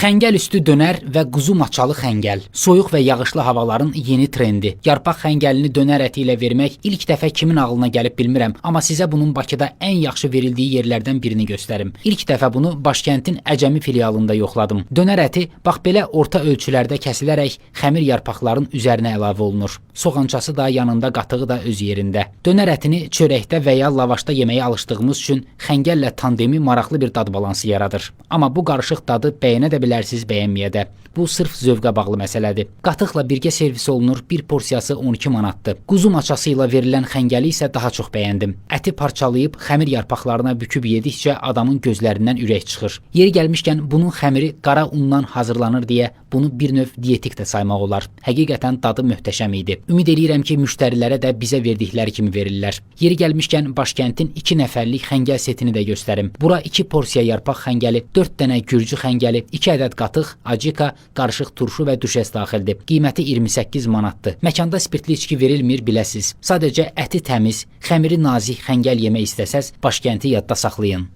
Xəngəl üstü dönər və quzu maçalı xəngəl. Soyuq və yağışlı havaların yeni trendi. Yarpaq xəngəlini dönər əti ilə vermək ilk dəfə kimin ağlına gəlib bilmirəm, amma sizə bunun Bakıda ən yaxşı verildiyi yerlərdən birini göstərim. İlk dəfə bunu başkəntin Əcəmi filialında yoxladım. Dönər əti bax belə orta ölçülərdə kəsilərək xəmir yarpaqların üzərinə əlavə olunur. Soğançası da yanında, qatığı da öz yerində. Dönər ətini çörəkdə və ya lavaşda yeməyə alışdığımız üçün xəngəllə tandemi maraqlı bir dad balansı yaradır. Amma bu qarışıq dadı bəyənə də bilərsiz, bəyənməyə də. Bu sırf zövqə bağlı məsələdir. Qatıqla birgə servis olunur, bir porsiyası 12 manatdır. Quzu maçası ilə verilən xəngəli isə daha çox bəyəndim. Əti parçalayıb xəmir yarpaqlarına büküb yedikcə adamın gözlərindən ürək çıxır. Yeri gəlmişkən, bunun xəmiri qara undan hazırlanır deyə bunu bir növ dietik də saymaq olar. Həqiqətən dadı möhtəşəm idi. Ümid eləyirəm ki, müştərilərə də bizə verdikləri kimi verirlər. Yeri gəlmişkən, başkəntin 2 nəfərlik xəngəl setini də göstərim. Bura 2 porsiya yarpaq xəngəli, 4 dənə gürcü xəngəli, 2 ədəd qatıq, acika, qarışıq turşu və düşes daxildir. Qiyməti 28 manatdır. Məkanda spirtli içki verilmir, biləsiz. Sadəcə əti təmiz, xəmiri nazik xəngəl yemək istəsəz, başkənti yadda saxlayın.